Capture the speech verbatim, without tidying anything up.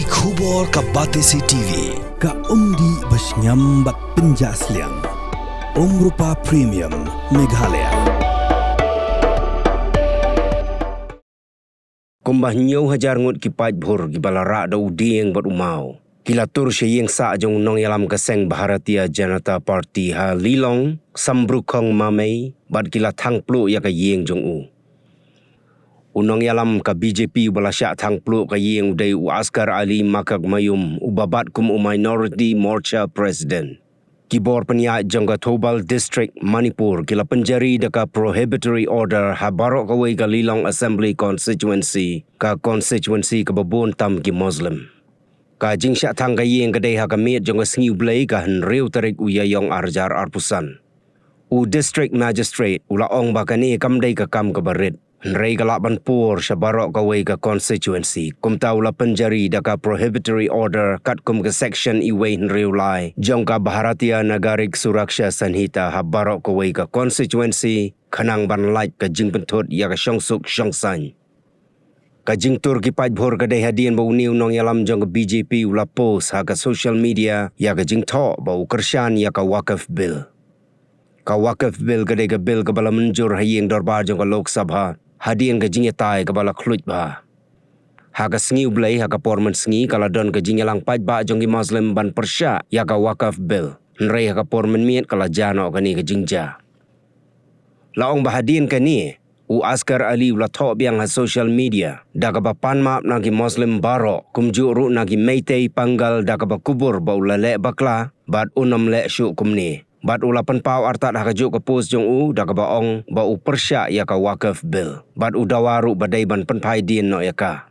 Khubor ka Batesi T V, ka umdih ba shngiam bad pynjah sliang. Umrupa Premium, Meghalaya. Kumba hynñiew hajar ngut ki paidbah kiba la rah da u dieng bad u maw, ki la tur sha ïing sah jong u nongïalam ka seng Bharatiya Janata Party ha Lilong, Sambrukhong Mamei, bad ki la thang pluh ïa ka ïing jong u. U nongïalam ka B J P uba la shah thang pluh ka ïing u dei u Askar Ali Makak Mayum, uba bat kum u Minority Morcha President. Ki bor pynïaid jong ka Thoubal District, Manipur, ki la pynjari da ka prohibitory order ha baroh kawei ka Lilong Assembly Constituency, ka constituency kaba bun tam ki Muslim. Ka jingshah thang ka ïing ka dei ha ka miet jong ka sngi U Blei, ka hynriew tarik u Ïaïong arhajar arphew san. U District Magistrate u la ong ba kane kam dei ka kam kaba rit, hynrei ka lah ban pur sha baroh kawei ka constituency. Kumta u la pynjari da ka prohibitory order katkum ka section uwei hynriew lai jong ka Bharatiya Nagarik Suraksha Sanhita ha baroh kawei ka constituency, khnang ban lait ka jingpynthut ïa ka shongsuk shongsaiñ. Ka jingtur ki paidbah ka dei hadien ba une u nongïalam jong ka B J P u la post ha ka social media ïa ka jingthoh ba u kyrshan ïa ka Waqf Bill. Ka Waqf Bill ka dei ka bill kaba la mynjur ha ïing dorbar jong ka Lok Sabha hadien ka jingïatai kaba la khluit bha. Ha ka sngi U Blei, ha ka por mynsngi, ka la don ka jingïalang paidbah jong ki Muslim ban pyrshah ïa ka Waqf Bill, hynrei ha ka por mynmiet ka la jia noh kane ka jingjia. La ong ba hadien kane, u Askar Ali u la thoh biang ha social media da kaba pan map na ki Muslim baroh, kumjuh ruh na ki Meitei Pangal, da kaba kubur ba u la leh bakla bad un ym leh shuh kumne. Bad u la pynpaw artat ha kajuh ka post jong u da kaba ong ba u pyrshah ïa ka Waqf Bill, bad u dawa ruh ba dei ban pynphai dien noh ïa ka.